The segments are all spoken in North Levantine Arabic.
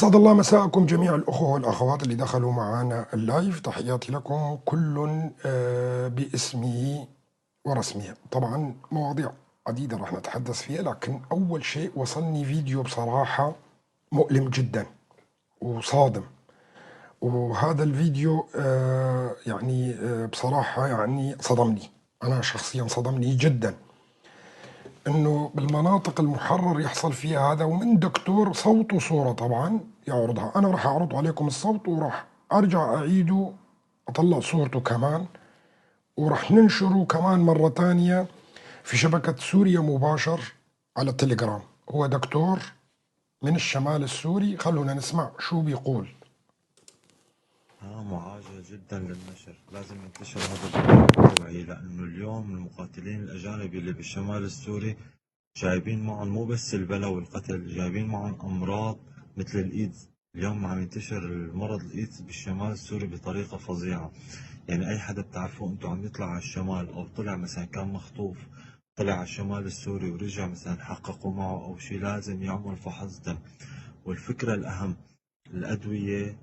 أسعد الله مساءكم جميع الأخوة والأخوات اللي دخلوا معنا ال live. تحياتي لكم كل باسمه ورسمه. طبعا مواضيع عديدة راح نتحدث فيها، لكن أول شيء وصلني فيديو بصراحة مؤلم جدا وصادم، وهذا الفيديو يعني بصراحة يعني صدمني، أنا شخصيا صدمني جدا، أنه بالمناطق المحرر يحصل فيها هذا، ومن دكتور صوت وصورة طبعا يعرضها. أنا راح أعرض عليكم الصوت وراح أرجع أعيده أطلع صورته كمان، وراح ننشره كمان مرة تانية في شبكة سوريا مباشر على التليجرام. هو دكتور من الشمال السوري، خلونا نسمع شو بيقول. معاجل جدا للنشر، لازم ينتشر هذا التوعية، لأنه اليوم المقاتلين الأجانب اللي بالشمال السوري جايبين معهم مو بس البلا والقتل، جايبين معهم أمراض مثل الإيدز. اليوم عم ينتشر المرض الإيدز بالشمال السوري بطريقة فظيعة. يعني أي حدا بتعرفوه أنتم عم يطلع على الشمال أو طلع مثلا كان مخطوف طلع على الشمال السوري ورجع مثلا حققوا معه أو شيء، لازم يعمل فحص دم. والفكرة الأهم الأدوية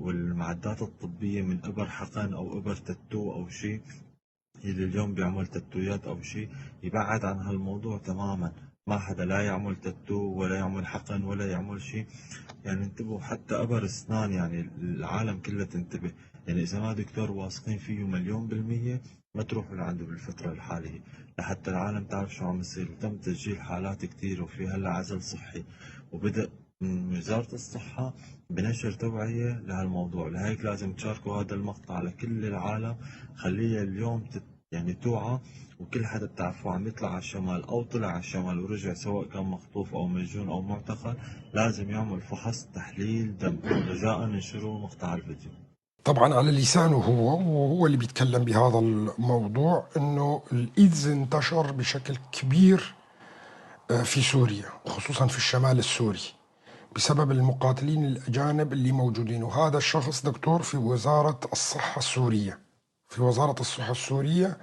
والمعدات الطبية من إبر حقن أو إبر تاتو أو شيء، اللي اليوم بيعمل تاتويات أو شيء يبعد عن هالموضوع تماما. ما حدا لا يعمل تاتو ولا يعمل حقن ولا يعمل شيء. يعني انتبهوا، حتى أبر اسنان، يعني العالم كلها تنتبه. يعني إذا ما دكتور واثقين فيه 1,000,000% ما تروحوا لعنده بالفترة الحالية، لحتى العالم تعرف شو عم يصير. وتم تسجيل حالات كتير، وفي هلا عزل صحي، وبدأ من وزارة الصحة بنشر توعية لهالموضوع. لهيك لازم تشاركوا هذا المقطع لكل العالم، خليه اليوم يعني توعى، وكل حدا بتعرفوه عم يطلع على الشمال أو طلع على الشمال ورجع، سواء كان مخطوف أو مسجون أو معتقل، لازم يعمل فحص تحليل دم. رجاء انشروا مقطع الفيديو. طبعا على لسانه هو، وهو اللي بيتكلم بهذا الموضوع، انه الايدز انتشر بشكل كبير في سوريا، خصوصا في الشمال السوري، بسبب المقاتلين الأجانب اللي موجودين. وهذا الشخص دكتور في وزارة الصحة السورية، في وزارة الصحة السورية،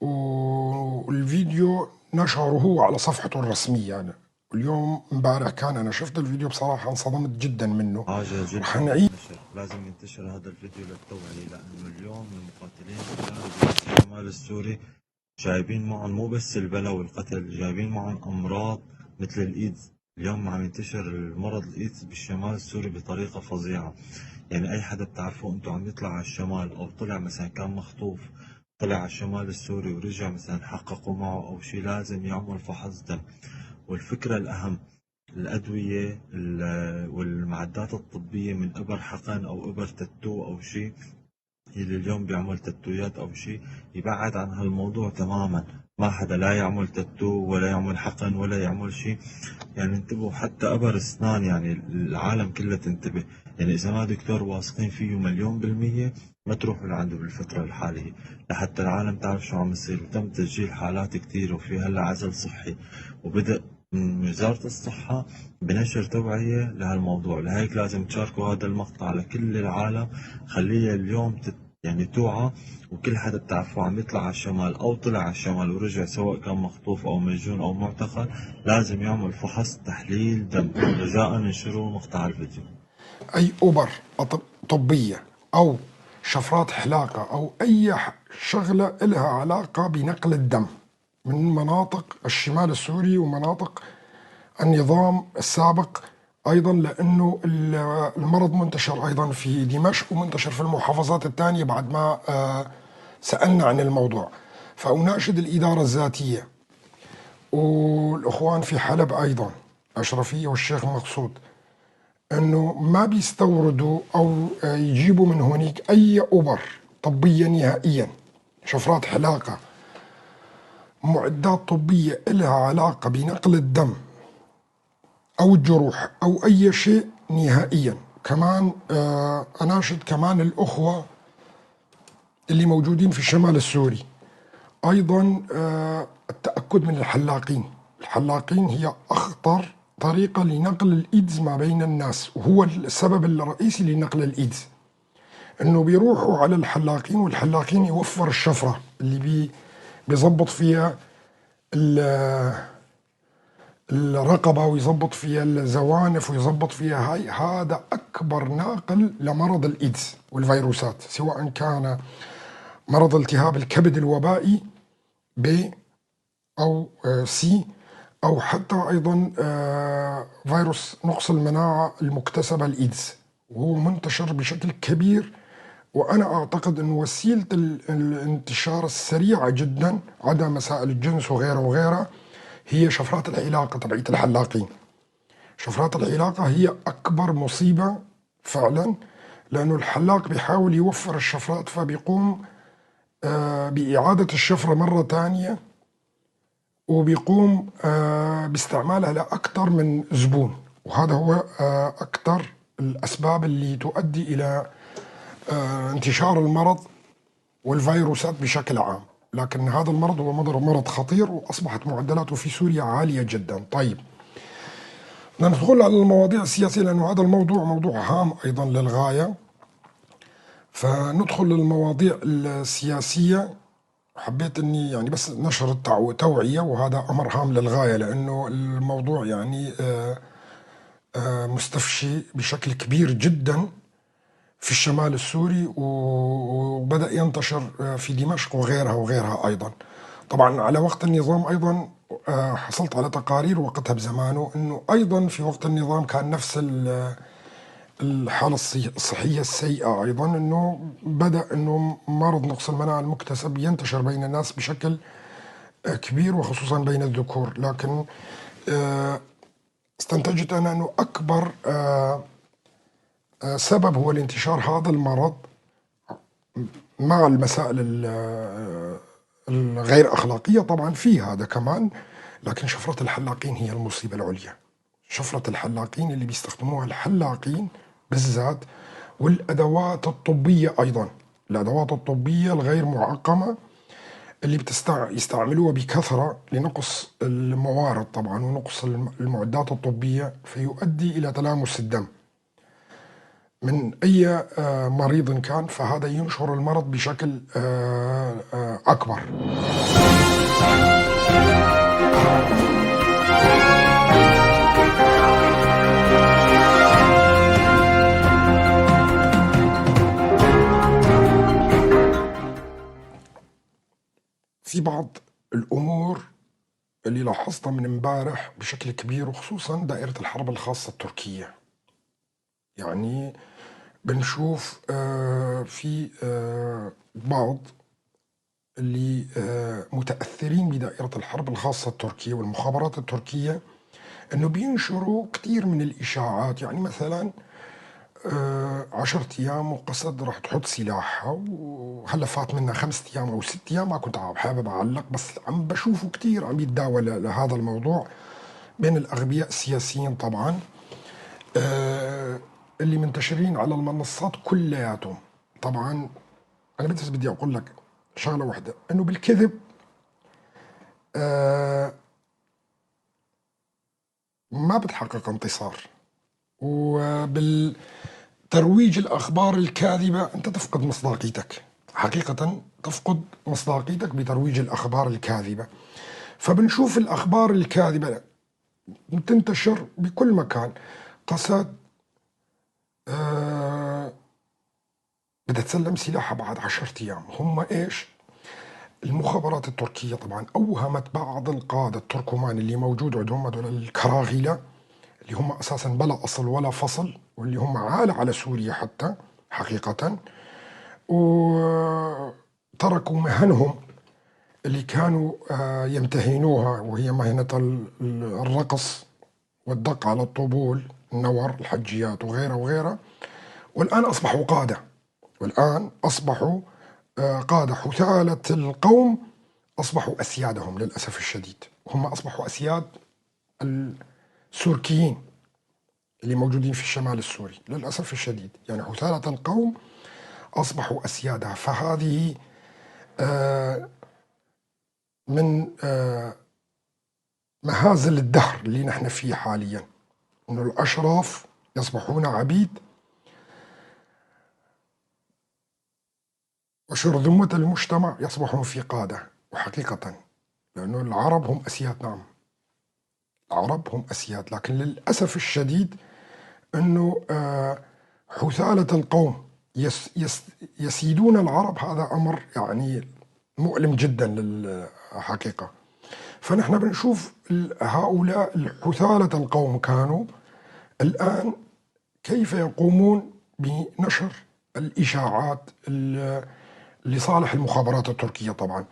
والفيديو نشره هو على صفحته الرسمية. يعني اليوم امبارح كان، أنا شفت الفيديو بصراحة انصدمت جدا منه. عاجل جدا رح نعيد. لازم ينتشر هذا الفيديو للتوعية، لأنه اليوم المقاتلين الأجانب بالشمال السوري جايبين معهم مو بس البلا والقتل، جايبين معهم أمراض مثل الإيدز. اليوم عم ينتشر المرض الإيدز بالشمال السوري بطريقة فظيعة. يعني أي حدا بتعرفوه أنتم عم يطلع على الشمال أو طلع مثلا كان مخطوف طلع على الشمال السوري ورجع مثلا حققوا معه أو شيء، لازم يعمل فحص دم. والفكرة الأهم الأدوية والمعدات الطبية من إبر حقن أو إبر تاتو أو شيء، اللي اليوم بيعمل تاتويات أو شيء يبعد عن هالموضوع تماما. ما حدا لا يعمل تاتو ولا يعمل حقن ولا يعمل شيء. يعني انتبهوا، حتى أبر اسنان، يعني العالم كلها تنتبه. يعني إذا ما دكتور واثقين فيه 1,000,000% ما تروحوا لعنده بالفترة الحالية، لحتى العالم تعرف شو عم يصير. وتم تسجيل حالات كتير، وفي هلا عزل صحي، وبدأ من وزارة الصحة بنشر توعية لهالموضوع. لهيك لازم تشاركوا هذا المقطع لكل العالم، خليه اليوم يعني توعى، وكل حدا بتعرفوه عم يطلع على الشمال أو طلع على الشمال ورجع، سواء كان مخطوف أو مسجون أو معتقل، لازم يعمل فحص تحليل دم. رجاء انشروا مقطع الفيديو. أي أبر طبية أو شفرات حلاقة أو أي شغلة إلها علاقة بنقل الدم من مناطق الشمال السوري ومناطق النظام السابق أيضا، لأنه المرض منتشر أيضا في دمشق ومنتشر في المحافظات الثانية بعد ما سألنا عن الموضوع. فأناشد الإدارة الذاتية والأخوان في حلب أيضا، أشرفية والشيخ مقصود، أنه ما بيستوردوا أو يجيبوا من هونيك أي أبر طبية نهائيا، شفرات حلاقة، معدات طبية إلها علاقة بنقل الدم أو الجروح أو أي شيء نهائيا. كمان أناشد كمان الأخوة اللي موجودين في الشمال السوري أيضا التأكد من الحلاقين. الحلاقين هي أخطر طريقة لنقل الإيدز ما بين الناس، وهو السبب الرئيسي لنقل الإيدز، إنه بيروحوا على الحلاقين، والحلاقين يوفر الشفرة اللي بيظبط فيها الرقبة ويزبط فيها الزوانف ويزبط فيها هاي، هذا أكبر ناقل لمرض الإيدز والفيروسات، سواء كان مرض التهاب الكبد الوبائي ب أو سي، أو حتى أيضا فيروس نقص المناعة المكتسبة الإيدز، وهو منتشر بشكل كبير. وأنا أعتقد أن وسيلة الانتشار السريعة جدا عدا مسائل الجنس وغيره وغيره هي شفرات الحلاقة تبعية الحلاقين. شفرات الحلاقة هي أكبر مصيبة فعلا، لأنه الحلاق بيحاول يوفر الشفرات، فبيقوم بإعادة الشفرة مرة تانية، وبيقوم باستعمالها لأكثر من زبون، وهذا هو أكثر الأسباب اللي تؤدي إلى انتشار المرض والفيروسات بشكل عام. لكن هذا المرض هو مرض خطير، وأصبحت معدلاته في سوريا عالية جدا. طيب ندخل على المواضيع السياسية، لأنه هذا الموضوع موضوع هام أيضا للغاية. فندخل للمواضيع السياسية. حبيت أني يعني بس نشر التوعية، وهذا أمر هام للغاية، لأنه الموضوع يعني مستفشي بشكل كبير جدا في الشمال السوري، وبدأ ينتشر في دمشق وغيرها وغيرها أيضا. طبعا على وقت النظام أيضا حصلت على تقارير وقتها بزمانه أنه أيضا في وقت النظام كان نفس الحالة الصحية السيئة أيضا، أنه بدأ أنه مرض نقص المناعة المكتسب ينتشر بين الناس بشكل كبير، وخصوصا بين الذكور. لكن استنتجت أنا أنه أكبر سبب هو الانتشار هذا المرض مع المسائل الغير أخلاقية طبعا في هذا كمان، لكن شفرة الحلاقين هي المصيبة العليا. شفرة الحلاقين اللي بيستخدموها الحلاقين بالذات، والأدوات الطبية أيضا، الأدوات الطبية الغير معقمة اللي يستعملوها بكثرة لنقص الموارد طبعا ونقص المعدات الطبية، فيؤدي إلى تلامس الدم من أي مريض كان، فهذا ينشر المرض بشكل أكبر. في بعض الأمور اللي لاحظتها من امبارح بشكل كبير، وخصوصا دائرة الحرب الخاصة التركية. يعني بنشوف في بعض اللي متأثرين بدائرة الحرب الخاصة التركية والمخابرات التركية أنه بينشروا كثير من الإشاعات. يعني مثلا 10 أيام وقصد راح تحط سلاحها، وهلا فات منها 5 أيام أو 6 أيام، ما كنت حابب أعلق، بس عم بشوفه كثير عم يتداول هذا الموضوع بين الأغبياء السياسيين طبعا، اللي منتشرين على المنصات كلياتهم. طبعا أنا بس بدي أقول لك شغلة واحدة، أنه بالكذب ما بتحقق انتصار، وبالترويج الأخبار الكاذبة أنت تفقد مصداقيتك، حقيقة تفقد مصداقيتك بترويج الأخبار الكاذبة. فبنشوف الأخبار الكاذبة تنتشر بكل مكان. قسد بدها تسلم سلاحها بعد 10 أيام. هم إيش؟ المخابرات التركية طبعا أوهمت بعض القادة التركمان اللي موجود عندهم هذول الكراغلة، اللي هم أساسا بلا أصل ولا فصل، واللي هم عالة على سوريا حتى حقيقة، وتركوا مهنهم اللي كانوا يمتهنوها، وهي مهنة الرقص والدق على الطبول، النور، الحجيات وغيرها وغيرها. والآن أصبحوا قادة، والآن أصبحوا قادة حثالة القوم، أصبحوا أسيادهم للأسف الشديد. هم أصبحوا أسياد السوركيين اللي موجودين في الشمال السوري للأسف الشديد. يعني حثالة القوم أصبحوا أسيادها. فهذه من مهازل الدهر اللي نحن فيه حاليا، أنه الأشراف يصبحون عبيد، وشرذمة المجتمع يصبحون في قادة. وحقيقة لأنه العرب هم أسياد، نعم العرب هم أسياد، لكن للأسف الشديد أنه حثالة القوم يسيدون العرب. هذا أمر يعني مؤلم جدا للحقيقة. فنحن بنشوف هؤلاء الحثالة القوم كانوا الآن كيف يقومون بنشر الإشاعات لصالح المخابرات التركية. طبعا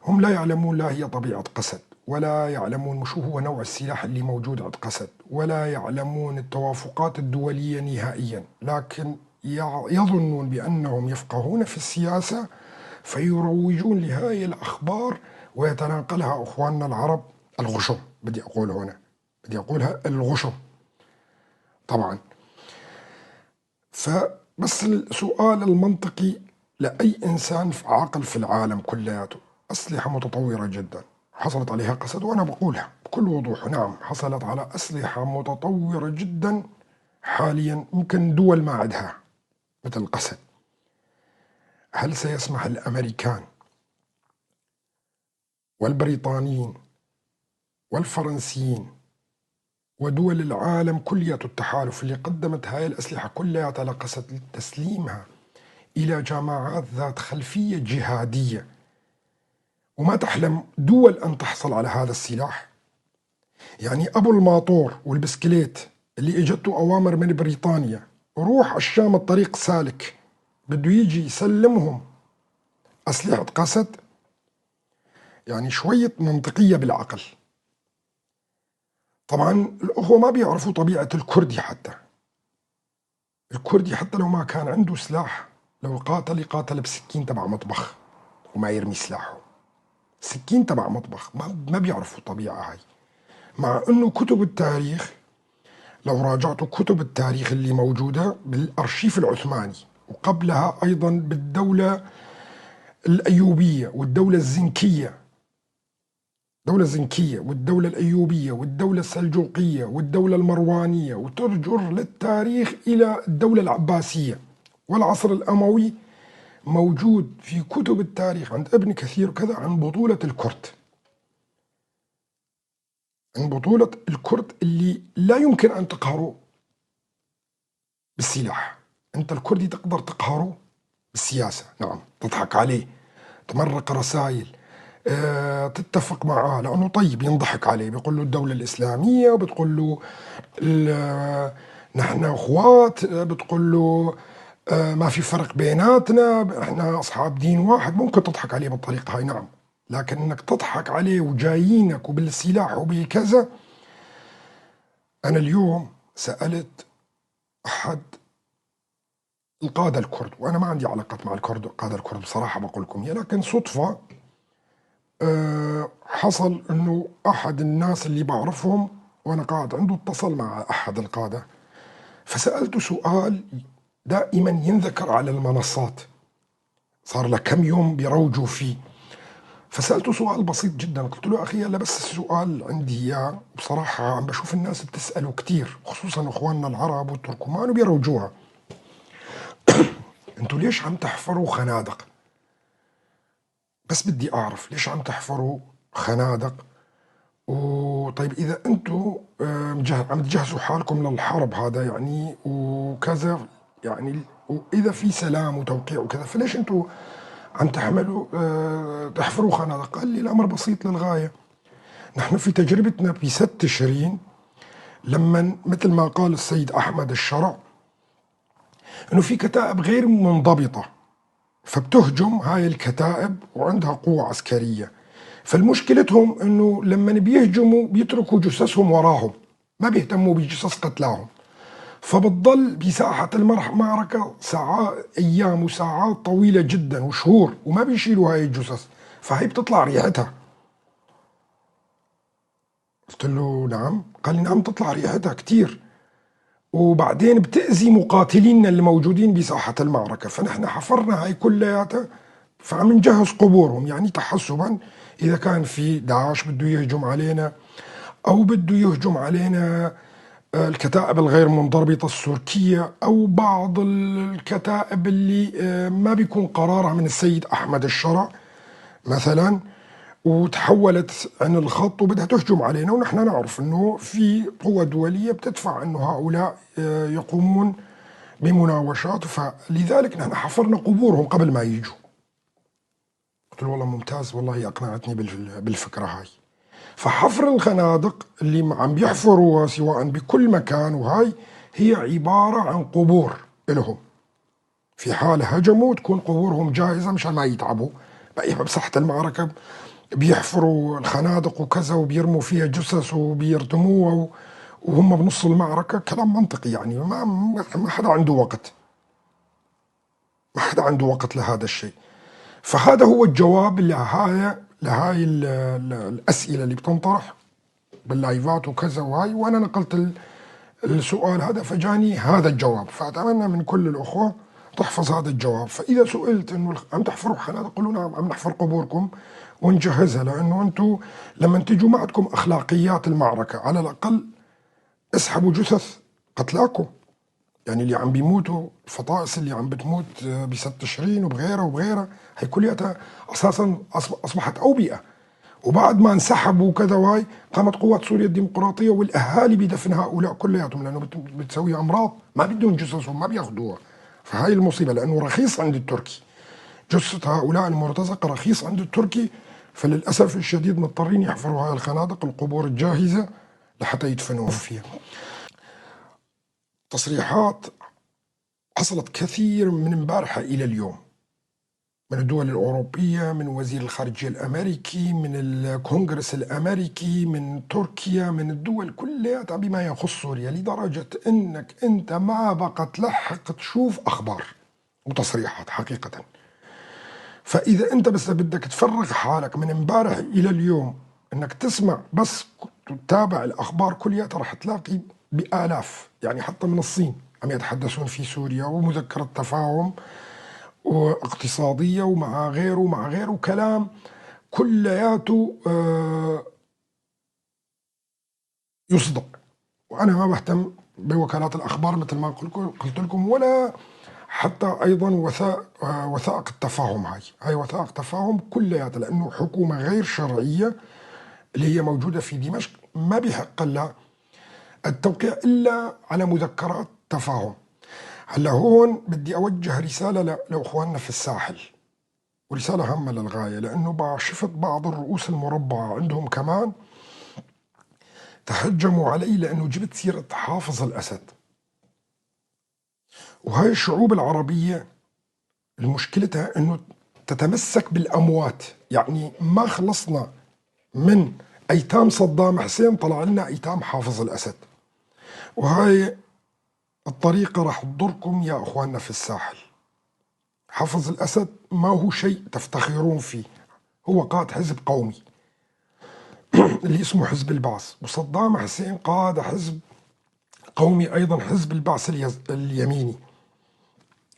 هم لا يعلمون لا هي طبيعة قسد، ولا يعلمون شو هو نوع السلاح اللي موجود عند قسد، ولا يعلمون التوافقات الدولية نهائيا، لكن يظنون بأنهم يفقهون في السياسة فيروجون لهذه الأخبار ويتناقلها أخواننا العرب الغشم. بدي أقول هنا، بدي أقولها الغشم طبعا. فبس السؤال المنطقي لأي إنسان عاقل في العالم كلياته، أسلحة متطورة جدا حصلت عليها قسد، وأنا بقولها بكل وضوح، نعم حصلت على أسلحة متطورة جدا حاليا ممكن دول ما عندها مثل قسد. هل سيسمح الأمريكان والبريطانيين والفرنسيين ودول العالم كلية التحالف اللي قدمت هاي الأسلحة كلها على قسد تسليمها إلى جماعات ذات خلفية جهادية، وما تحلم دول أن تحصل على هذا السلاح؟ يعني أبو الماطور والبسكليت اللي إجته أوامر من بريطانيا روح الشام الطريق سالك، بده يجي يسلمهم أسلحة قسد؟ يعني شوية منطقية بالعقل. طبعا الأخوة ما بيعرفوا طبيعة الكردي، حتى الكردي حتى لو ما كان عنده سلاح لو قاتل يقاتل بسكين تبع مطبخ وما يرمي سلاحه، سكين تبع مطبخ، ما بيعرفوا الطبيعة هاي. مع أنه كتب التاريخ لو راجعتوا كتب التاريخ اللي موجودة بالأرشيف العثماني وقبلها أيضا بالدولة الأيوبية والدولة الزنكية، الدولة الزنكية والدولة الأيوبية والدولة السلجوقية والدولة المروانية، وترجر للتاريخ إلى الدولة العباسية والعصر الأموي، موجود في كتب التاريخ عند ابن كثير وكذا عن بطولة الكرد، عن بطولة الكرد اللي لا يمكن أن تقهره بالسلاح. أنت الكردي تقدر تقهره بالسياسة، نعم، تضحك عليه، تمرق رسائل، تتفق معاه لأنه طيب ينضحك عليه، بيقول له الدولة الإسلامية، وبتقول له نحن أخوات، بتقول له ما في فرق بيناتنا، احنا أصحاب دين واحد. ممكن تضحك عليه بالطريقة هاي، نعم، لكن انك تضحك عليه وجايينك وبالسلاح وبكذا. أنا اليوم سألت أحد القادة الكرد، وأنا ما عندي علاقات مع الكرد قادة الكرد بصراحة بقول لكم، لكن صدفة حصل أنه أحد الناس اللي بعرفهم وأنا قاعد عنده اتصل مع أحد القادة، فسألته سؤال دائما ينذكر على المنصات، صار له كم يوم بيروجوا فيه. فسألته سؤال بسيط جدا، قلت له أخي هلا بس السؤال عندي إياه، بصراحة عم بشوف الناس بتسأله كتير، خصوصا إخواننا العرب والتركمان وبيروجوها، انتوا ليش عم تحفروا خنادق؟ بس بدي أعرف ليش عم تحفروا خنادق؟ وطيب إذا أنتوا عم تجهزوا حالكم للحرب هذا يعني وكذا، يعني وإذا في سلام وتوقيع وكذا، فليش أنتوا عم تحملوا تحفروا خنادق؟ قال لي الأمر بسيط للغاية، نحن في تجربتنا في 6 تشرين لما مثل ما قال السيد أحمد الشرع أنه في كتائب غير منضبطة، فبتهجم هاي الكتائب وعندها قوة عسكرية، فالمشكلتهم أنه لما بيهجموا بيتركوا جثثهم وراهم، ما بيهتموا بجثث قتلاهم، فبتضل بساحة المعركة ساعات أيام وساعات طويلة جدا وشهور وما بيشيلوا هاي الجثث، فهي بتطلع ريحتها. قلت له نعم، قال لي نعم تطلع ريحتها كتير، وبعدين بتأذي مقاتلينا اللي موجودين بساحة المعركة، فنحن حفرنا هاي كلياتها فعم نجهز قبورهم، يعني تحسبا إذا كان في داعش بده يهجم علينا أو بده يهجم علينا الكتائب الغير منضبطة السوركية أو بعض الكتائب اللي ما بيكون قرارها من السيد أحمد الشرع مثلا، وتحولت عن الخط وبدها تهجم علينا، ونحن نعرف أنه في قوى دولية بتدفع أنه هؤلاء يقومون بمناوشات، فلذلك نحن حفرنا قبورهم قبل ما يجوا. قلت له والله ممتاز، والله أقنعتني بالفكرة هاي. فحفر الخنادق اللي عم بيحفروها سواء بكل مكان، وهاي هي عبارة عن قبور لهم، في حال هجموا تكون قبورهم جاهزة مشان ما يتعبوا بساحة المعركة، بيحفروا الخنادق وكذا وبيرموا فيها جثث وبيردموها وهم بنص المعركة. كلام منطقي يعني، ما حدا عنده وقت، ما حدا عنده وقت لهذا الشيء. فهذا هو الجواب لهاي الأسئلة اللي بتنطرح باللايفات وكذا وهاي، وأنا نقلت السؤال هذا فجاني هذا الجواب. فأتمنى من كل الأخوة تحفظ هذا الجواب. فإذا سئلت إنه عم تحفروا خنادق، قولوا نعم عم نحفر قبوركم ونجهزها، لأنه أنتم لما تيجوا ما عندكم أخلاقيات المعركة، على الأقل اسحبوا جثث قتلاكم، يعني اللي عم بيموتوا، الفطائس اللي عم بتموت بست تشرين وبغيره وبغيره، هي كلياتها أساسا أصبحت أوبئة. وبعد ما انسحبوا وكذا وهاي، قامت قوات سوريا الديمقراطية والأهالي بدفن هؤلاء كلياتهم، لأنه بتسوي أمراض، ما بدهم جثثهم، ما بياخذوها. فهاي المصيبة، لأنه رخيص عند التركي جثة هؤلاء المرتزقة، رخيص عند التركي. فللأسف الشديد مضطرين يحفروا هاي الخنادق، القبور الجاهزة، لحتى يدفنوهم فيها. تصريحات حصلت كثير من امبارحة إلى اليوم، من الدول الأوروبية، من وزير الخارجية الأمريكي، من الكونغرس الأمريكي، من تركيا، من الدول كلها بما يخص سوريا، لدرجة أنك أنت ما بقى تلحق تشوف أخبار وتصريحات حقيقة. فإذا أنت بس بدك تفرغ حالك من امبارح إلى اليوم أنك تسمع بس تتابع الأخبار كلها، راح تلاقي بآلاف، يعني حتى من الصين عم يتحدثون في سوريا ومذكرة تفاهم واقتصادية ومع غيره ومع غيره، كلام كلياته يصدق. وأنا ما بهتم بوكالات الأخبار مثل ما قلت لكم، ولا حتى أيضا وثائق التفاهم. هاي وثائق تفاهم كلياتها، لأنه حكومة غير شرعية اللي هي موجودة في دمشق ما بيحق لها التوقيع إلا على مذكرات تفاهم. هلا هون بدي أوجه رسالة لأخواننا في الساحل، ورسالة هامة للغاية، لأنه شفت بعض الرؤوس المربعة عندهم كمان تهجموا علي لأنه جبت سيرة حافظ الأسد. وهاي الشعوب العربية المشكلتها أنه تتمسك بالأموات، يعني ما خلصنا من أيتام صدام حسين طلع لنا أيتام حافظ الأسد. وهاي الطريقة راح تضركم يا أخواننا في الساحل. حافظ الأسد ما هو شيء تفتخرون فيه، هو قائد حزب قومي اللي اسمه حزب البعث، وصدام حسين قاد حزب قومي أيضا، حزب البعث اليميني،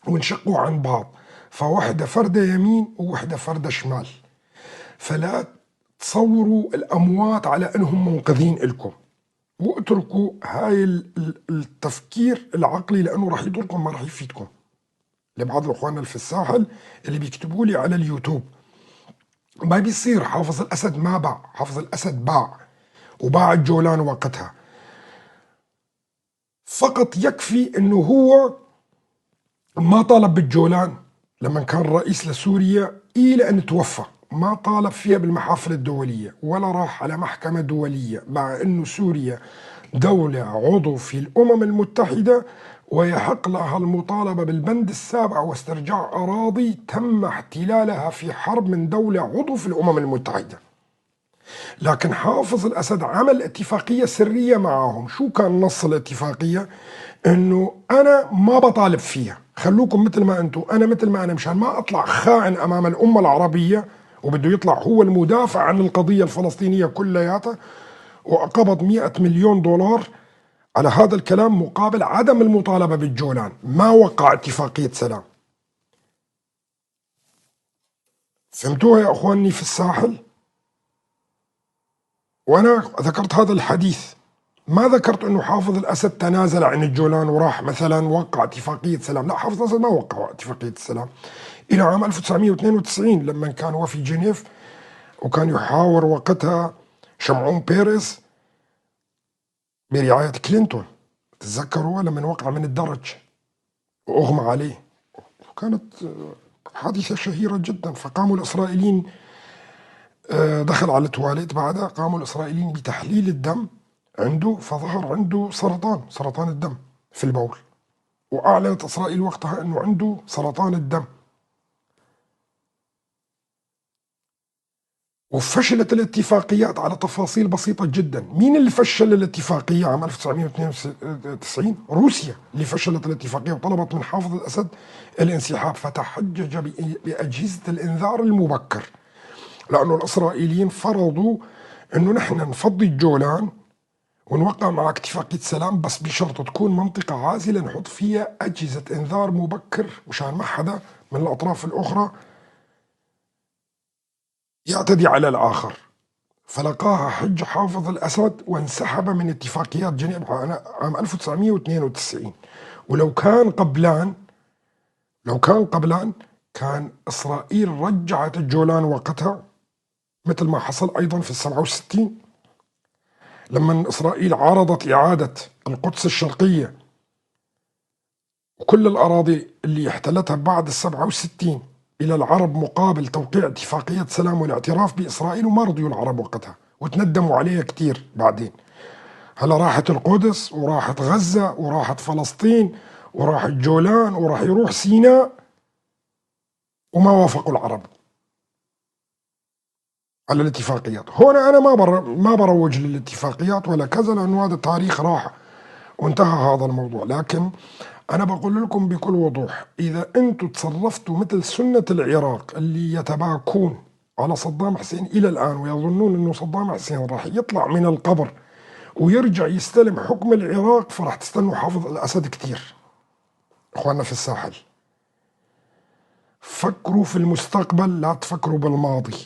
وانشقوا عن بعض، فوحدة فردة يمين ووحدة فردة شمال. فلا تصوروا الأموات على أنهم منقذين لكم، واتركوا هاي التفكير العقلي لأنه راح يضركم ما راح يفيدكم. لبعض الأخوان اللي في الساحل اللي بيكتبوا لي على اليوتيوب ما بيصير، حافظ الأسد ما باع، حافظ الأسد باع وباع الجولان وقتها. فقط يكفي أنه هو ما طالب بالجولان لما كان رئيس لسوريا إلى أن توفى، ما طالب فيها بالمحافل الدولية ولا راح على محكمة دولية، مع أنه سوريا دولة عضو في الأمم المتحدة ويحق لها المطالبة بالبند السابع واسترجاع أراضي تم احتلالها في حرب من دولة عضو في الأمم المتحدة. لكن حافظ الأسد عمل اتفاقية سرية معهم. شو كان نص الاتفاقية؟ أنه أنا ما بطالب فيها، خلوكم مثل ما أنتم، أنا مثل ما أنا، مشان ما أطلع خائن أمام الأمة العربية، وبده يطلع هو المدافع عن القضية الفلسطينية كلياتها، وقبض 100 مليون دولار على هذا الكلام مقابل عدم المطالبة بالجولان. ما وقع اتفاقية سلام. فهمتوها يا أخواني في الساحل؟ وأنا ذكرت هذا الحديث، ما ذكرت أنه حافظ الأسد تنازل عن الجولان وراح مثلا وقع اتفاقية سلام. لا، حافظ الأسد ما وقع اتفاقية السلام إلى عام 1992 لما كان هو في جنيف وكان يحاور وقتها شمعون بيريس برعاية كلينتون. تتذكروا لما وقع من الدرج وأغمى عليه، وكانت حادثة شهيرة جدا. فقاموا الإسرائيليين، دخل على التواليت بعدها، قاموا الإسرائيليين بتحليل الدم عنده، فظهر عنده سرطان الدم في البول، وأعلنت إسرائيل وقتها أنه عنده سرطان الدم. وفشلت الاتفاقيات على تفاصيل بسيطة جدا. مين اللي فشل الاتفاقية عام 1992؟ روسيا اللي فشلت الاتفاقية وطلبت من حافظ الأسد الانسحاب، فتحجج بأجهزة الإنذار المبكر، لأنه الإسرائيليين فرضوا أنه نحن نفضي الجولان ونوقع معك اتفاقية سلام، بس بشرط تكون منطقة عازلة نحط فيها أجهزة إنذار مبكر مشان ما حدا من الأطراف الأخرى يعتدي على الآخر. فلقاها حج حافظ الأسد وانسحب من اتفاقيات جنيف عام 1992. ولو كان قبلان، لو كان قبلان كان إسرائيل رجعت الجولان وقتها، مثل ما حصل أيضا في 67 لما إسرائيل عارضت إعادة القدس الشرقية وكل الأراضي اللي احتلتها بعد 67 إلى العرب مقابل توقيع اتفاقية سلام والاعتراف بإسرائيل، وما رضيوا العرب وقتها وتندموا عليها كتير بعدين. هلا راحت القدس وراحت غزة وراحت فلسطين وراح الجولان وراح يروح سيناء، وما وافقوا العرب على الاتفاقيات. هنا أنا ما بروج للاتفاقيات ولا كذا، لأنه هذا التاريخ راح وانتهى هذا الموضوع. لكن أنا بقول لكم بكل وضوح، إذا أنتم تصرفتوا مثل سنة العراق اللي يتباكون على صدام حسين إلى الآن ويظنون أنه صدام حسين راح يطلع من القبر ويرجع يستلم حكم العراق، فراح تستنوا حافظ الأسد كتير. إخواننا في الساحل، فكروا في المستقبل، لا تفكروا بالماضي،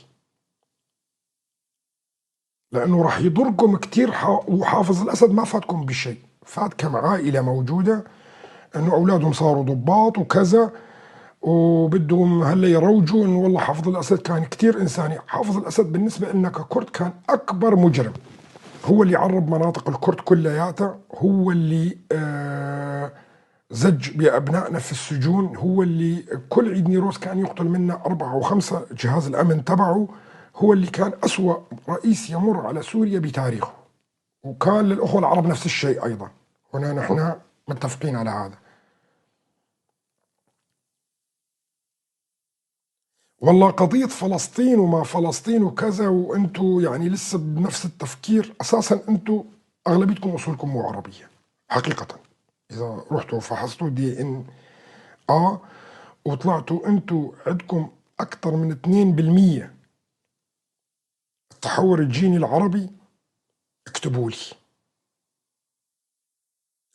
لأنه راح يضركم كتير. وحافظ الأسد ما فاتكم بشيء، فات كم عائلة موجودة أنه أولادهم صاروا ضباط وكذا، وبدهم هلا يروجوا أنه والله حافظ الأسد كان كتير إنساني. حافظ الأسد بالنسبة لنا ككرد كان أكبر مجرم، هو اللي عرب مناطق الكرد كلياتها، هو اللي زج بأبنائنا في السجون، هو اللي كل عيد نيروز كان يقتل منا 4 أو 5 جهاز الأمن تبعه، هو اللي كان أسوأ رئيس يمر على سوريا بتاريخه. وكان للأخوة العرب نفس الشيء أيضا، هنا نحن متفقين على هذا. والله قضية فلسطين وما فلسطين وكذا، وأنتوا يعني لسه بنفس التفكير. أساسا أنتوا أغلبيتكم أصولكم مو عربية حقيقة، إذا رحتوا فحصتوا دي إن آ وطلعتوا أنتوا عندكم أكثر من 2% التحور الجيني العربي، اكتبوا لي،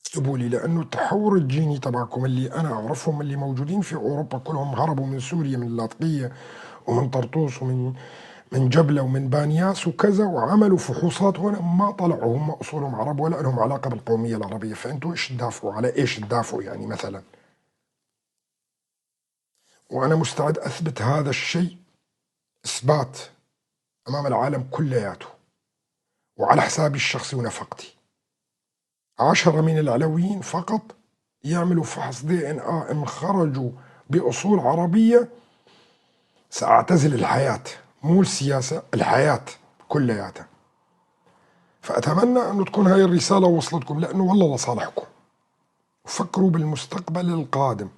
اكتبوا لي، لأنه التحور الجيني تبعكم اللي أنا أعرفهم اللي موجودين في أوروبا كلهم هربوا من سوريا، من اللاذقية ومن طرطوس ومن جبلة ومن بانياس وكذا، وعملوا فحوصات هنا ما طلعوا هم أصولهم عرب ولا لهم علاقة بالقومية العربية. فأنتوا إيش تدافعوا على إيش تدافعوا يعني مثلا؟ وأنا مستعد أثبت هذا الشيء إثبات أمام العالم كلياته وعلى حسابي الشخصي ونفقتي. 10 من العلويين فقط يعملوا فحص دي ان ا، ان خرجوا بأصول عربية سأعتزل الحياة، مو السياسة، الحياة كلياتها. فأتمنى أنه تكون هاي الرسالة وصلتكم، لأنه والله لصالحكم. فكروا بالمستقبل القادم،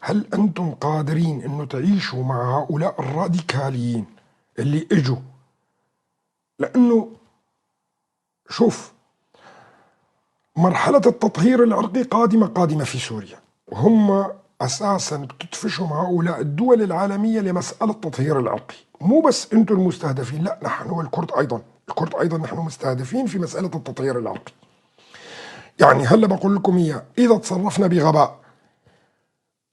هل أنتم قادرين أنه تعيشوا مع هؤلاء الراديكاليين اللي إجوا؟ لأنه شوف، مرحلة التطهير العرقي قادمة قادمة في سوريا، وهم أساسا بتدفشهم هؤلاء الدول العالمية لمسألة التطهير العرقي. مو بس أنتم المستهدفين، لا، نحن والكرد أيضا، الكرد أيضا نحن مستهدفين في مسألة التطهير العرقي. يعني هلا بقول لكم إياه، إذا تصرفنا بغباء،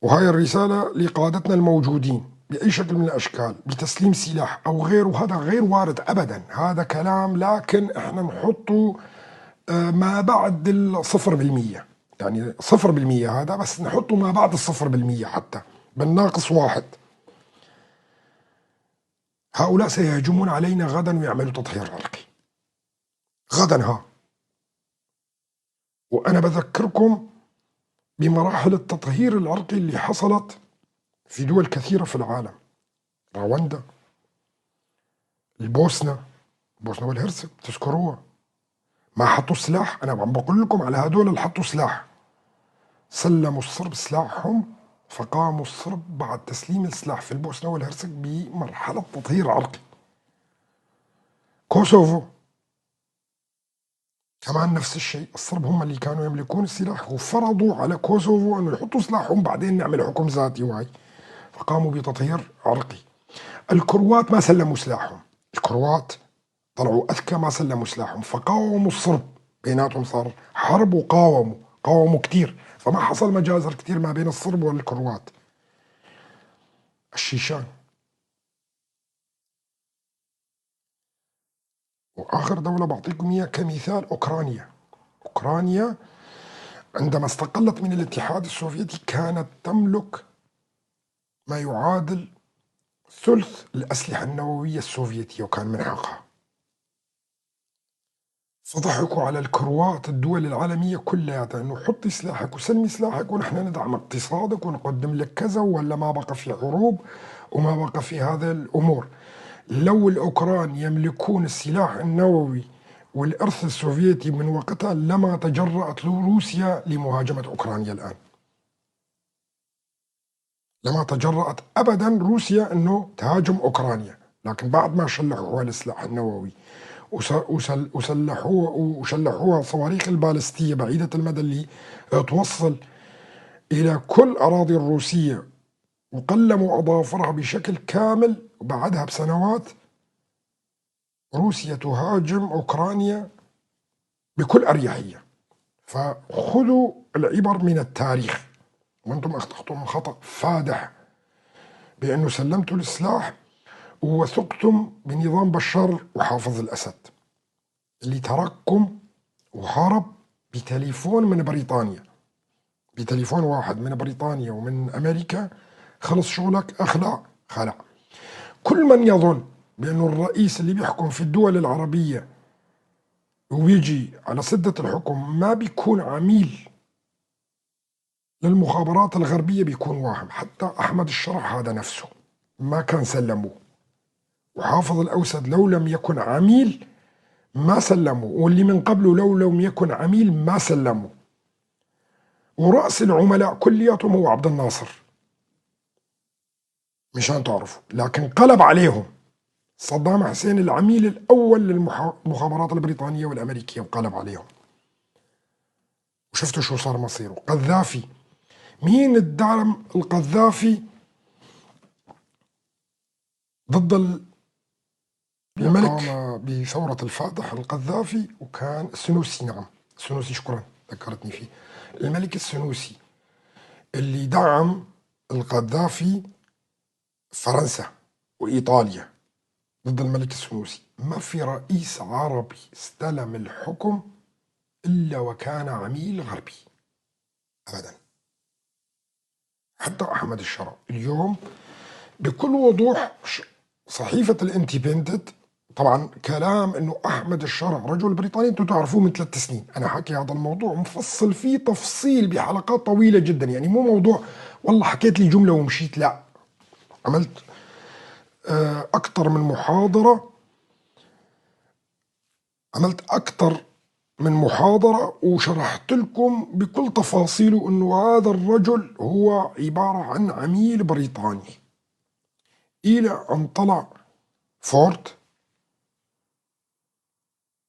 وهاي الرسالة لقادتنا الموجودين بأي شكل من الأشكال بتسليم سلاح أو غيره، هذا غير وارد أبدا، هذا كلام، لكن إحنا نحطه ما بعد 0%، يعني 0% هذا، بس نحطه ما بعد 0% حتى بالناقص 1. هؤلاء سيهجمون علينا غدا ويعملوا تطهير عرقي غدا. ها، وأنا بذكركم بمراحل التطهير العرقي اللي حصلت في دول كثيرة في العالم، رواندا، البوسنة، البوسنة والهرسك تذكروها، ما حطوا سلاح. أنا عم بقول لكم على هدول اللي حطوا سلاح، سلموا الصرب سلاحهم، فقاموا الصرب بعد تسليم السلاح في البوسنة والهرسك بمرحلة تطهير عرقي. كوسوفو كمان نفس الشيء، الصرب هم اللي كانوا يملكون السلاح وفرضوا على كوسوفو أنه يحطوا سلاحهم بعدين نعمل حكم ذاتي وهي، فقاموا بتطهير عرقي. الكروات ما سلموا سلاحهم، الكروات طلعوا أذكى ما سلموا سلاحهم، فقاوموا الصرب، بيناتهم صار حرب وقاوموا، قاوموا كثير، فما حصل مجازر كثير ما بين الصرب والكروات. الشيشان، وآخر دولة بعطيكم إياها كمثال أوكرانيا. أوكرانيا عندما استقلت من الاتحاد السوفيتي كانت تملك ما يعادل ثلث الأسلحة النووية السوفيتية، وكان من حقها. فضحكوا على الكروات الدول العالمية كلها أنه حطي سلاحك وسلمي سلاحك ونحن ندعم اقتصادك ونقدم لك كذا، ولا ما بقى في حروب وما بقى في هذه الأمور. لو الأوكران يملكون السلاح النووي والإرث السوفيتي من وقتها لما تجرأت روسيا لمهاجمة أوكرانيا الآن. لما تجرأت أبدا روسيا أنه تهاجم أوكرانيا، لكن بعد ما شلحوها السلاح النووي وسلحوها وشلحوها صواريخ البالستية بعيدة المدى اللي توصل إلى كل أراضي الروسية، وقلموا أظافرها بشكل كامل، وبعدها بسنوات روسيا تهاجم أوكرانيا بكل أريحية. فخذوا العبر من التاريخ، وأنتم أخطأتم خطأ فادح بأنه سلمتوا السلاح ووثقتم بنظام بشار وحافظ الأسد اللي ترككم وهرب بتليفون من بريطانيا، بتليفون واحد من بريطانيا ومن أمريكا، خلص شغلك، أخلع خلع. كل من يظن بأنه الرئيس اللي بيحكم في الدول العربية ويجي على سدة الحكم ما بيكون عميل للمخابرات الغربية بيكون واهم. حتى أحمد الشرع هذا نفسه ما كان سلموه، وحافظ الأوسد لو لم يكن عميل ما سلموه، واللي من قبله لو لم يكن عميل ما سلموه. ورأس العملاء كلياتهم هو عبد الناصر مشان تعرفوا، لكن قلب عليهم صدام حسين العميل الأول للمخابرات البريطانية والأمريكية، وقلب عليهم، وشفتوا شو صار مصيره. قذافي، مين الدعم القذافي ضد الملك؟ قام بثورة الفاتح القذافي، وكان السنوسي، نعم السنوسي، شكرا ذكرتني فيه، الملك السنوسي اللي دعم القذافي فرنسا وإيطاليا ضد الملك السنوسي. ما في رئيس عربي استلم الحكم إلا وكان عميل غربي أبدا، حتى أحمد الشرع. اليوم بكل وضوح صحيفة الاندبندنت، طبعا كلام أنه أحمد الشرع رجل بريطاني أنتم تعرفوه من 3 سنين، أنا حكي هذا الموضوع مفصل فيه تفصيل بحلقات طويلة جدا، يعني مو موضوع والله حكيت لي جملة ومشيت، لا، عملت أكثر من محاضرة، عملت أكثر من محاضرة وشرحت لكم بكل تفاصيله أنه هذا الرجل هو عبارة عن عميل بريطاني، إلى أن طلع فورد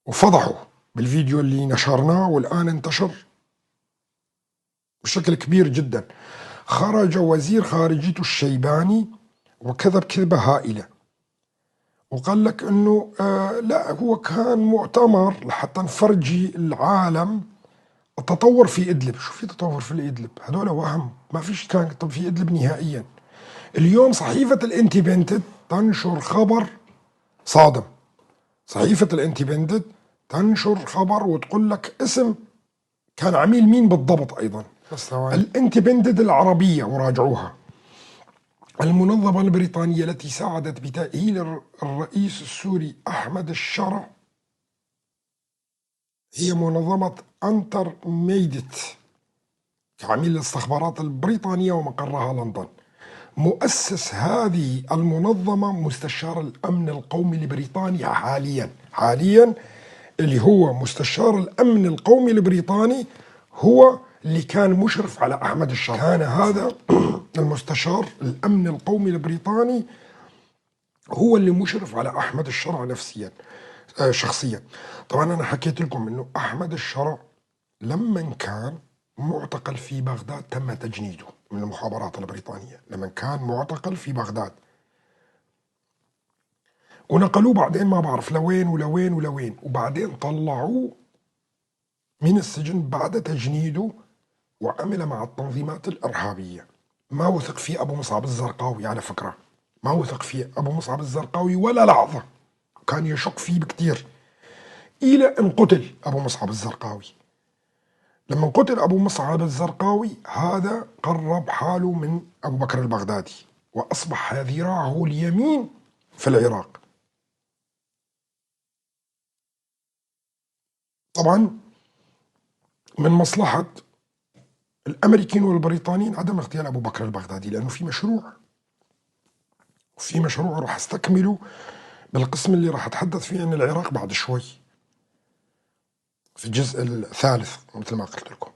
وفضحه بالفيديو اللي نشرناه والآن انتشر بشكل كبير جدا. خرج وزير خارجيته الشيباني وكذب كذبة هائلة وقال لك أنه لا، هو كان مؤتمر لحتى نفرجي العالم التطور في إدلب. شو في تطور في إدلب؟ هذول وهم، ما فيش كان في إدلب نهائيا. اليوم صحيفة الاندبندنت تنشر خبر صادم، صحيفة الاندبندنت تنشر خبر وتقول لك اسم كان عميل مين بالضبط. أيضا الاندبندنت العربية وراجعوها، المنظمة البريطانية التي ساعدت بتأهيل الرئيس السوري أحمد الشرع هي منظمة أنتر ميدت، كعميل الاستخبارات البريطانية ومقرها لندن. مؤسس هذه المنظمة مستشار الأمن القومي البريطاني حاليا اللي هو مستشار الأمن القومي البريطاني هو اللي كان مشرف على أحمد الشرع. كان هذا المستشار الأمن القومي البريطاني هو اللي مشرف على أحمد الشرع نفسيا شخصيا. طبعا أنا حكيت لكم أنه أحمد الشرع لما كان معتقل في بغداد تم تجنيده من المخابرات البريطانية، لما كان معتقل في بغداد ونقلوه بعدين ما بعرف لوين ولوين ولوين، وبعدين طلعوه من السجن بعد تجنيده وعمل مع التنظيمات الإرهابية. ما وثق فيه أبو مصعب الزرقاوي على فكرة، ما وثق فيه أبو مصعب الزرقاوي ولا لحظة، كان يشك فيه بكتير إلى أن قتل أبو مصعب الزرقاوي. لما قتل أبو مصعب الزرقاوي هذا قرب حاله من أبو بكر البغدادي وأصبح ذراعه اليمين في العراق. طبعا من مصلحة الأمريكيين والبريطانيين عدم اغتيال أبو بكر البغدادي، لأنه في مشروع، وفي مشروع راح استكمله بالقسم اللي راح أتحدث فيه عن العراق بعد شوي في الجزء الثالث مثل ما قلت لكم.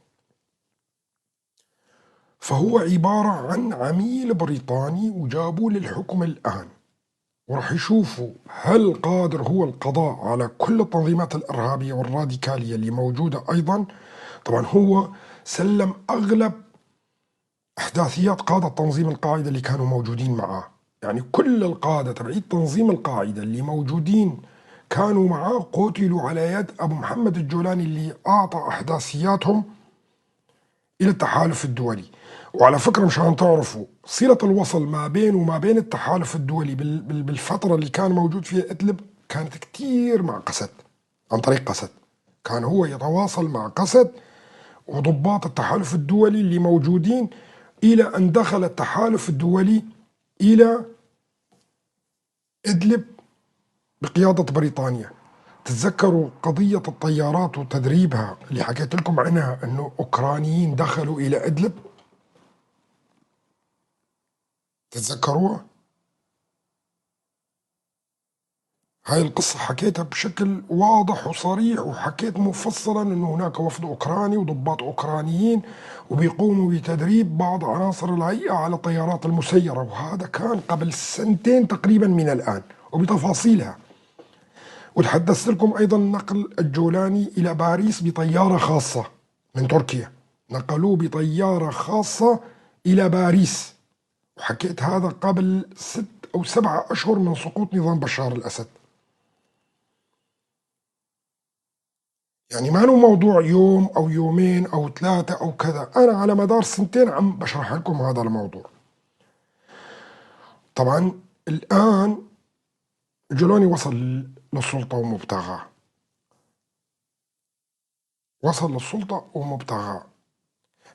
فهو عبارة عن عميل بريطاني وجابوه للحكم الآن، وراح يشوفوا هل قادر هو القضاء على كل التنظيمات الإرهابية والراديكالية اللي موجودة أيضا. طبعا هو سلم أغلب إحداثيات قادة تنظيم القاعدة اللي كانوا موجودين معاه، يعني كل القادة تبعيد تنظيم القاعدة اللي موجودين كانوا معاه قتلوا على يد أبو محمد الجولاني اللي أعطى إحداثياتهم إلى التحالف الدولي. وعلى فكرة مشان تعرفوا صلة الوصل ما بين وما بين التحالف الدولي بالفترة اللي كان موجود فيها إدلب كانت كتير مع قسد، عن طريق قسد كان هو يتواصل مع قسد وضباط التحالف الدولي اللي موجودين، إلى أن دخل التحالف الدولي إلى إدلب بقيادة بريطانيا. تتذكروا قضية الطيارات وتدريبها اللي حكيت لكم عنها أنه أوكرانيين دخلوا إلى إدلب؟ تتذكروها؟ هاي القصة حكيتها بشكل واضح وصريح، وحكيت مفصلا أنه هناك وفد أوكراني وضباط أوكرانيين وبيقوموا بتدريب بعض عناصر الهيئة على الطيارات المسيرة، وهذا كان قبل سنتين تقريبا من الآن وبتفاصيلها. وتحدثت لكم أيضا نقل الجولاني إلى باريس بطيارة خاصة من تركيا، نقلوه بطيارة خاصة إلى باريس، وحكيت هذا قبل 6 أو 7 أشهر من سقوط نظام بشار الأسد. يعني ما هو موضوع يوم أو يومين أو 3 أو كذا، أنا على مدار سنتين عم بشرح لكم هذا الموضوع. طبعا الآن جولاني وصل للسلطة ومبتغاه، وصل للسلطة ومبتغاه،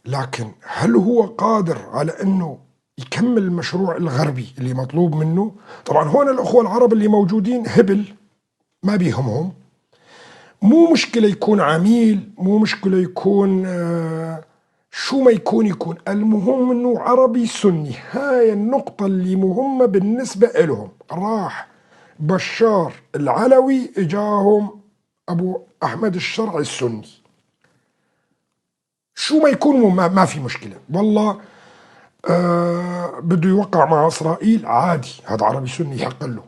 لكن هل هو قادر على أنه يكمل المشروع الغربي اللي مطلوب منه؟ طبعا هون الأخوة العرب اللي موجودين هبل، ما بيهمهم، مو مشكلة يكون عميل، مو مشكلة يكون شو ما يكون، المهم أنه عربي سني. هاي النقطة اللي مهمة بالنسبة لهم. راح بشار العلوي اجاهم أبو أحمد الشرع السني، شو ما يكون ما في مشكلة. والله بده يوقع مع إسرائيل عادي، هذا عربي سني يحق له.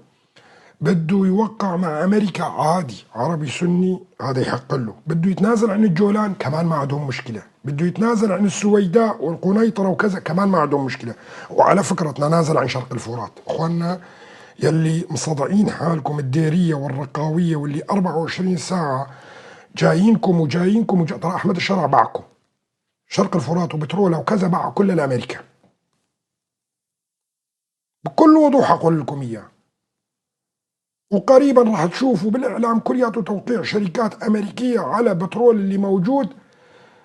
بده يوقع مع أمريكا عادي، عربي سني هذا يحق له. بده يتنازل عن الجولان كمان ما عندهم مشكلة، بده يتنازل عن السويداء والقنيطرة وكذا كمان ما عندهم مشكلة. وعلى فكرة تنازل عن شرق الفرات، اخواننا يلي مصدعين حالكم الديرية والرقاوية واللي 24 ساعة جايينكم وجايينكم ترى أحمد الشرع باعكم شرق الفرات وبترولها وكذا، باع كل الأمريكا بكل وضوح أقول لكم إياه. وقريبا راح تشوفوا بالإعلام كلياته توقيع شركات أمريكية على بترول اللي موجود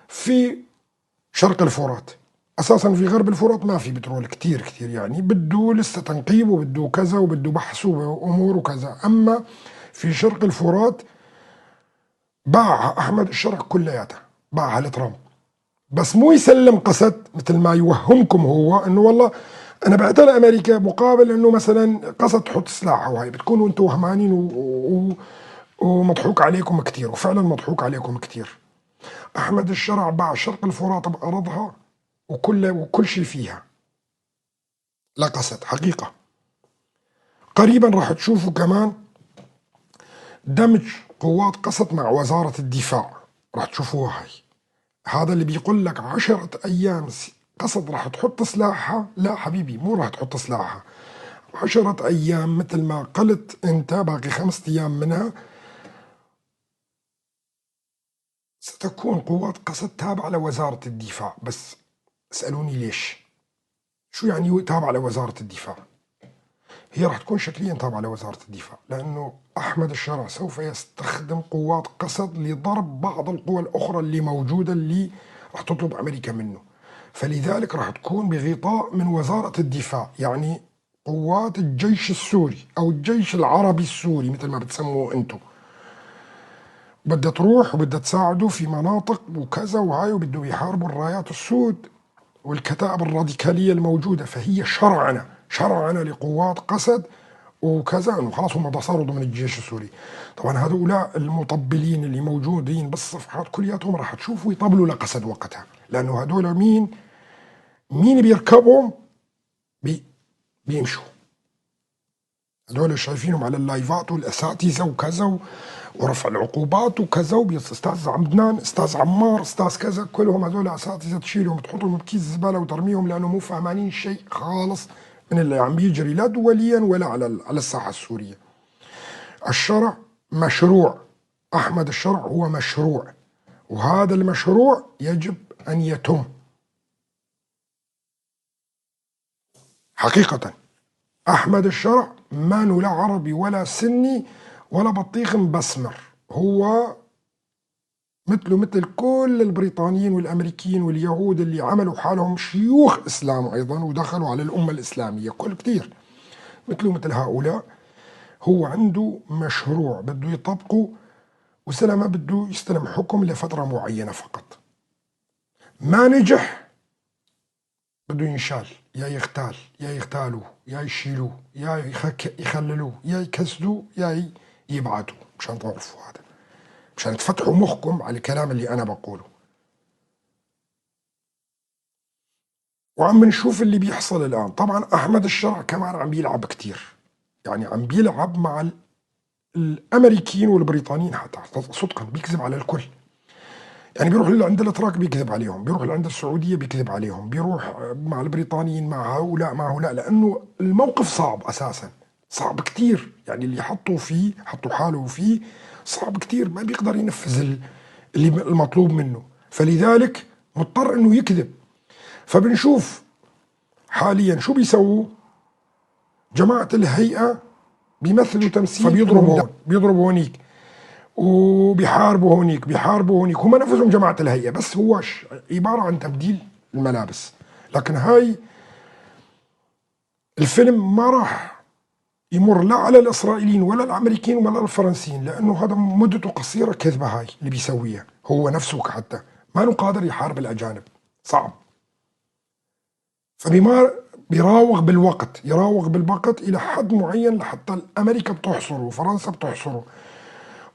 في شرق الفرات. أساسا في غرب الفرات ما في بترول كتير كتير، يعني بده لسه تنقيب وبده كذا وبده بحث وأمور وكذا. أما في شرق الفرات باعها أحمد الشرع كلياتها، باعها لترامب، بس مو يسلم قسد مثل ما يوهمكم هو انه والله انا بعتها لامريكا مقابل انه مثلا قسد تحط سلاحها، وهي بتكونوا انتم وهمانين ومضحوك عليكم كثير، وفعلا مضحوك عليكم كثير. احمد الشرع باع شرق الفرات بارضها وكل شيء فيها لقسد حقيقة. قريبا راح تشوفوا كمان دمج قوات قسد مع وزارة الدفاع، راح تشوفوها هاي. هذا اللي بيقول لك 10 أيام قسد راح تحط سلاحها، لا حبيبي مو راح تحط سلاحها 10 أيام مثل ما قلت أنت، باقي 5 أيام منها ستكون قوات قسد تابعة لوزارة الدفاع. بس اسألوني ليش؟ شو يعني تابعة لوزارة الدفاع؟ هي راح تكون شكليا تابعة لوزارة الدفاع، لأنه أحمد الشرع سوف يستخدم قوات قسد لضرب بعض القوى الأخرى اللي موجودة اللي راح تطلب أمريكا منه، فلذلك راح تكون بغطاء من وزارة الدفاع، يعني قوات الجيش السوري أو الجيش العربي السوري مثل ما بتسموه أنتم. بدها تروح وبدها تساعده في مناطق وكذا وهاي، وبده يحاربوا الرايات السود والكتائب الراديكالية الموجودة. فهي شرعنة لقوات قسد وكذا، انه خلاص هم صاروا ضمن الجيش السوري. طبعا هؤلاء المطبلين اللي موجودين بالصفحات كلياتهم راح تشوفوا يطبلوا لقسد وقتها، لانه هذول مين بيركبهم بيمشوا. هذول شايفينهم على اللايفات والاساتذه وكذا ورفع العقوبات وكذا، استاذ عمدنان، استاذ عمار، استاذ كذا، كلهم هذول اساتذه تشيلهم تحطهم بكيس زباله وترميهم، لانه مو فاهمانين شيء خالص من اللي عم بيجري لا دوليا ولا على الساحه السوريه. الشرع مشروع، احمد الشرع هو مشروع، وهذا المشروع يجب ان يتم حقيقه. احمد الشرع ما لا عربي ولا سني ولا بطيخ مبسمر، هو مثله مثل كل البريطانيين والأمريكيين واليهود اللي عملوا حالهم شيوخ إسلام أيضا ودخلوا على الأمة الإسلامية، كل كتير مثله مثل هؤلاء. هو عنده مشروع بده يطبقه، وسلامة بده يستلم حكم لفترة معينة فقط. ما نجح بده ينشال، يا يغتال، يا يغتالوه، يا يشيلوه، يا يخللوه، يا يكسدوه، يا يبعتوه. مشان تعرفوا هذا، مشان تفتحوا مخكم على الكلام اللي أنا بقوله. وعم نشوف اللي بيحصل الآن. طبعا أحمد الشرع كمان عم بيلعب كتير، يعني عم بيلعب مع الأمريكيين والبريطانيين حتى، صدقا بيكذب على الكل. يعني بيروح لعند الاتراك بيكذب عليهم، بيروح لعند السعوديه بيكذب عليهم، بيروح مع البريطانيين، مع هؤلاء مع هؤلاء، لانه الموقف صعب اساسا، صعب كتير. يعني اللي حطوا فيه، حطوا حاله فيه، صعب كتير، ما بيقدر ينفذ اللي المطلوب منه، فلذلك مضطر انه يكذب. فبنشوف حاليا شو بيسووا جماعة الهيئة، بيمثلوا تمثيل، فبيضربوا هون، بيضربوا هونيك، وبيحاربوا هونيك، بيحاربوا هونيك، هم نفسهم جماعة الهيئة، بس هو عبارة عن تبديل الملابس. لكن هاي الفيلم ما راح يمر لا على الإسرائيليين ولا الأمريكيين ولا الفرنسيين، لأنه هذا مدته قصيرة. كذبة هاي اللي بيسويها هو نفسه، حتى ما قادر يحارب الأجانب، صعب. فبما بيراوغ بالوقت، يراوغ بالوقت إلى حد معين لحتى أمريكا بتحصره وفرنسا بتحصره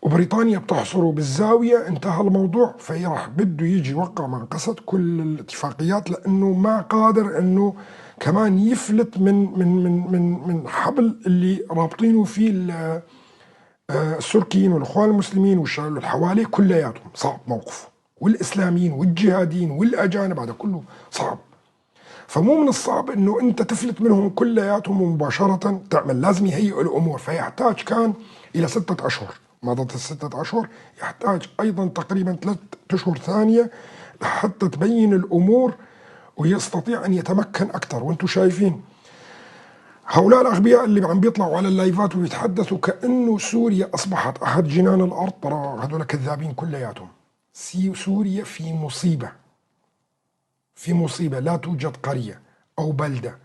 وبريطانيا بتحصره بالزاوية، انتهى الموضوع. فهي راح بده يجي يوقع مع قسد كل الاتفاقيات، لأنه ما قادر أنه كمان يفلت من من من من من حبل اللي رابطينه فيه السوركيين والإخوان المسلمين واللي حواليه كلياتهم. صعب موقفه، والإسلاميين والجهاديين والأجانب، هذا كله صعب. فمو من الصعب انه انت تفلت منهم كلياتهم ومباشرة تعمل، لازم يهيئوا الامور. فيحتاج كان الى 6 اشهر، مضت ال6 اشهر، يحتاج ايضا تقريبا 3 اشهر ثانية لحتى تبين الامور ويستطيع ان يتمكن اكثر. وانتم شايفين هؤلاء الاغبياء اللي عم بيطلعوا على اللايفات ويتحدثوا كانه سوريا اصبحت احد جنان الارض، ترى هذول كذابين كلياتهم. سوريا في مصيبة. في مصيبة. لا توجد قرية أو بلدة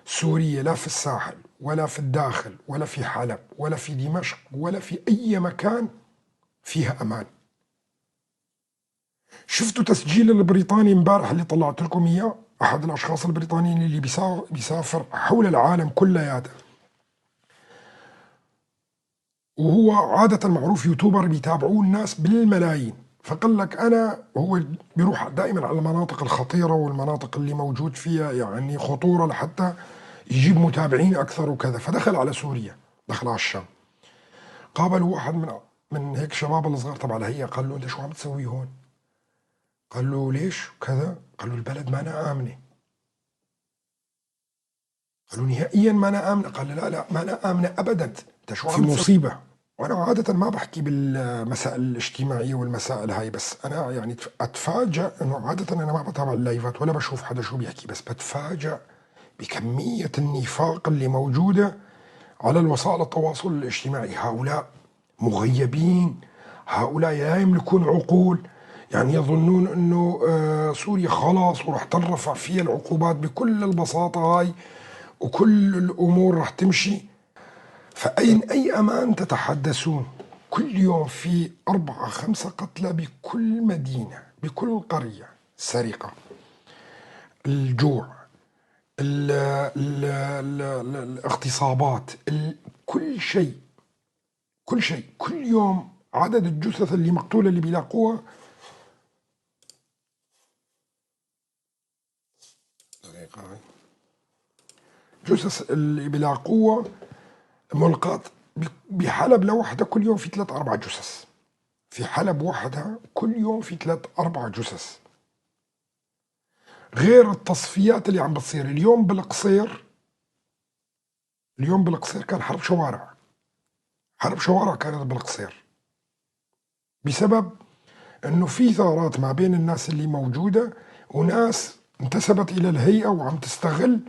سورية لا في الساحل ولا في الداخل ولا في حلب ولا في دمشق ولا في أي مكان فيها أمان. شفتوا تسجيل البريطاني امبارح اللي طلعت لكم إياه؟ أحد الأشخاص البريطانيين اللي بيسافر حول العالم كلياته، وهو عادة معروف يوتيوبر بيتابعوه الناس بالملايين. فقال لك أنا، هو بيروح دائما على المناطق الخطيرة والمناطق اللي موجود فيها يعني خطورة لحتى يجيب متابعين أكثر وكذا. فدخل على سوريا، دخل على الشام، قابل واحد من هيك شباب الصغار تبع الهيئة، قال له أنت شو عم تسوي هون؟ قال له ليش كذا؟ قال له البلد ما أنا آمنة. قالوا نهائيا ما أنا آمنة. قال لا لا ما أنا آمنة أبدا، أنت شو عم في مصيبة. وأنا عادة ما بحكي بالمسائل الاجتماعية والمسائل هاي، بس أنا يعني أتفاجأ إنه عادة أنا ما بتابع اللايفات ولا بشوف حدا شو بيحكي، بس بتفاجأ بكمية النفاق اللي موجودة على الوسائل التواصل الاجتماعي. هؤلاء مغيبين، هؤلاء لا يملكون عقول، يعني يظنون إنه سوريا خلاص وراح تنرفع فيها العقوبات بكل البساطة هاي وكل الأمور راح تمشي. فأين أي أمان تتحدثون؟ كل يوم في 4 5 قتلى بكل مدينة، بكل قرية، سرقة، الجوع، ال ال ال الاغتصابات، كل شيء، كل شيء. كل يوم عدد الجثث اللي مقتولة اللي بيلاقوها. دقيقة، جثث اللي بيلاقوها ملقاة بحلب لوحدها كل يوم في 3 4 جثث. في حلب وحدها كل يوم في 3 4 جثث، غير التصفيات اللي عم بتصير. اليوم بالقصير، اليوم بالقصير كان حرب شوارع، حرب شوارع كانت بالقصير، بسبب انه في ثارات ما بين الناس اللي موجودة وناس انتسبت الى الهيئة وعم تستغل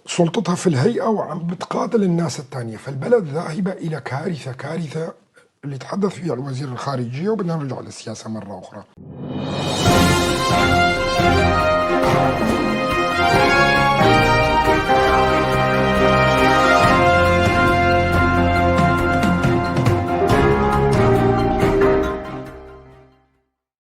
سلطتها في الهيئة وعم بتقاتل الناس الثانية. فالبلد ذاهبة إلى كارثة، كارثة اللي تحدث فيها الوزير الخارجية. وبدنا نرجع للسياسة مرة أخرى.